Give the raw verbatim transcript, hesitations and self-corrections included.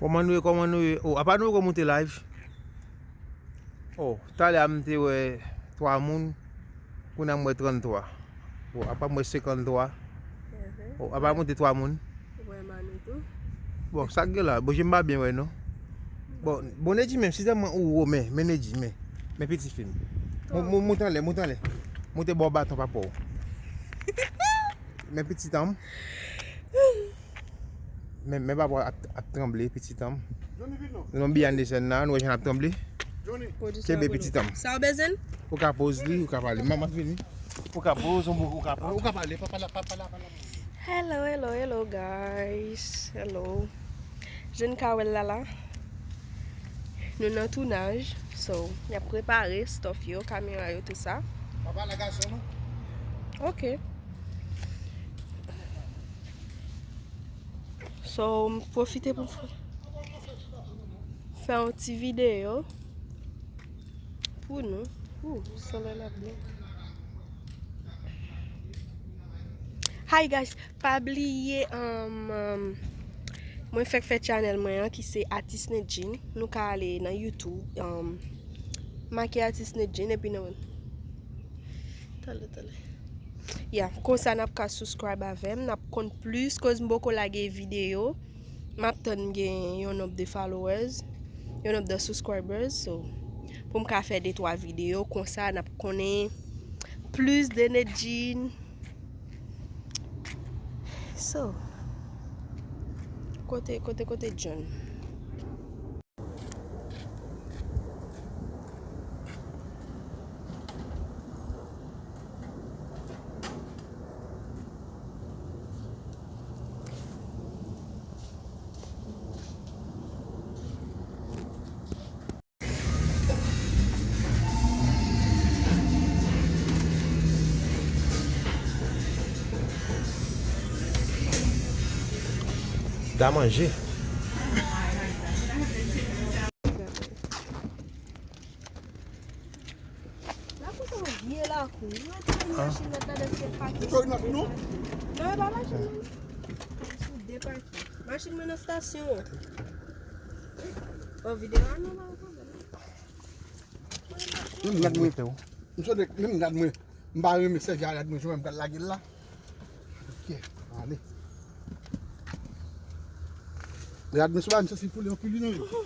Kòman nou ye, kòman nou ye? Oh, apa nou poko moute live? Oh, talè a m te wè twa moun, kounye a m wè tranntwa. Bon, apa m wè senkanntwa. Oh, apa moute twa moun. Ou wè Manou tou? Bon, sa k gen la? Bon, je m pa byen wè non. Bon, bon, Nedji menm, si sèlman ou wo, men, men Nedji, men, men piti fi m. Mou-, mou-, moute anlè, moute anlè. Moute bò baton papa w. Men pitit an m. Men, men papa w ap, ap tranble, pitit an m. Nou nan biyay de sèn nan, nou wè jan l ap tranble. Kenbe pitit an m. Sa w bezwen? Ou ka poz li, ou ka pale. Manman vini. Ou ka poz, ou, ou ka poz. Ou ka pale, papa la, papa la, papa la. Hello, hello, hello, guys. Hello. Jan n ka wè l la la. Nou nan tounaj. So, y ap prepare stuff yo, kamera yo, tout sa. Papa la gason, non? Ok. So, m pwofite pou m fè, fè yon ti videyo pou nou. Ooh, solèy la byen. Hi guys, pa bliye, um, um, mwen fèk fè channel mwen an ki se Atis Nedjine. Nou ka ale nan YouTube, um, make Atis Nedjine epi nou Tande, tande. Ya, konsa n ap ka subscribe avè m, n ap konn plis, koz m poko lage videyo. M ap tann m gen yon nonb de followers, yon nonb de subscribers, so, pou m ka fè de twa videyo, konsa n ap konnen plis de Nedjine. So, kote, kote, kote John? Da manje. Lakou sa yon vye lakou. Yo te gen machin nan ladan se pake. Ou fè yon machin non? Non, e pa machin mwen. Sou de pake. Machin mwen nan stasyon an. Bon, videyo a non, pa yon pwoblèm. Menm rad mwen. M sonje menm rad mwen. M pa renmen sèvi a rad mwen, jan m pral lage l la. Ok, ale. Rad mwen sou ba, m santi foule anpil wi nan yo.